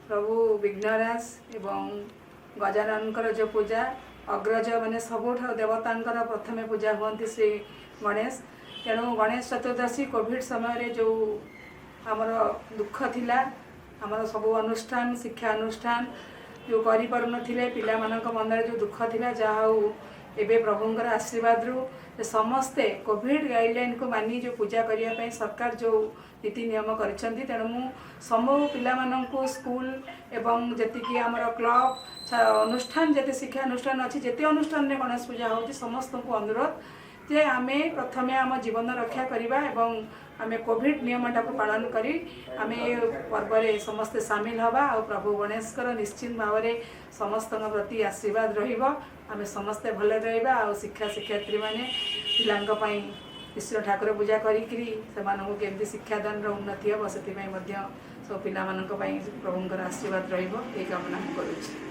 ପ୍ରଭୁ ବିଘ୍ନରାଜ ଏବଂ ଗଜାନନଙ୍କର ଯେଉଁ ପୂଜା, ଅଗ୍ରଜ ମାନେ ସବୁଠାରୁ ଦେବତାଙ୍କର ପ୍ରଥମେ ପୂଜା ହୁଅନ୍ତି ଶ୍ରୀ ଗଣେଶ। ତେଣୁ ଗଣେଶ ଚତୁର୍ଦ୍ଦଶୀ କୋଭିଡ଼ ସମୟରେ ଯେଉଁ ଆମର ଦୁଃଖ ଥିଲା, ଆମର ସବୁ ଅନୁଷ୍ଠାନ, ଶିକ୍ଷା ଅନୁଷ୍ଠାନ ଯେଉଁ କରିପାରୁନଥିଲେ, ପିଲାମାନଙ୍କ ମନରେ ଯେଉଁ ଦୁଃଖ ଥିଲା, ଯାହା ହଉ ଏବେ ପ୍ରଭୁଙ୍କର ଆଶୀର୍ବାଦରୁ ସମସ୍ତେ କୋଭିଡ଼ ଗାଇଡ଼ଲାଇନକୁ ମାନି ଯେଉଁ ପୂଜା କରିବା ପାଇଁ ସରକାର ଯେଉଁ ନୀତି ନିୟମ କରିଛନ୍ତି। ତେଣୁ ମୁଁ ସବୁ ପିଲାମାନଙ୍କୁ ସ୍କୁଲ ଏବଂ ଯେତିକି ଆମର କ୍ଲବ, ଅନୁଷ୍ଠାନ, ଯେତେ ଶିକ୍ଷା ଅନୁଷ୍ଠାନ ଅଛି, ଯେତେ ଅନୁଷ୍ଠାନରେ ଗଣେଶ ପୂଜା ହେଉଛି, ସମସ୍ତଙ୍କୁ ଅନୁରୋଧ ଯେ ଆମେ ପ୍ରଥମେ ଆମ ଜୀବନ ରକ୍ଷା କରିବା ଏବଂ ଆମେ କୋଭିଡ଼ ନିୟମଟାକୁ ପାଳନ କରି ଆମେ ଏ ପର୍ବରେ ସମସ୍ତେ ସାମିଲ ହେବା। ଆଉ ପ୍ରଭୁ ଗଣେଶଙ୍କର ନିଶ୍ଚିତ ଭାବରେ ସମସ୍ତଙ୍କ ପ୍ରତି ଆଶୀର୍ବାଦ ରହିବ, ଆମେ ସମସ୍ତେ ଭଲରେ ରହିବା। ଆଉ ଶିକ୍ଷା ଶିକ୍ଷୟିତ୍ରୀମାନେ ପିଲାଙ୍କ ପାଇଁ ନିଶ୍ଚୟ ଠାକୁର ପୂଜା କରିକିରି ସେମାନଙ୍କୁ କେମିତି ଶିକ୍ଷାଦାନର ଉନ୍ନତି ହେବ, ସେଥିପାଇଁ ମଧ୍ୟ ସବୁ ପିଲାମାନଙ୍କ ପାଇଁ ପ୍ରଭୁଙ୍କର ଆଶୀର୍ବାଦ ରହିବ, ଏଇ କାମନା ମୁଁ କରୁଛି।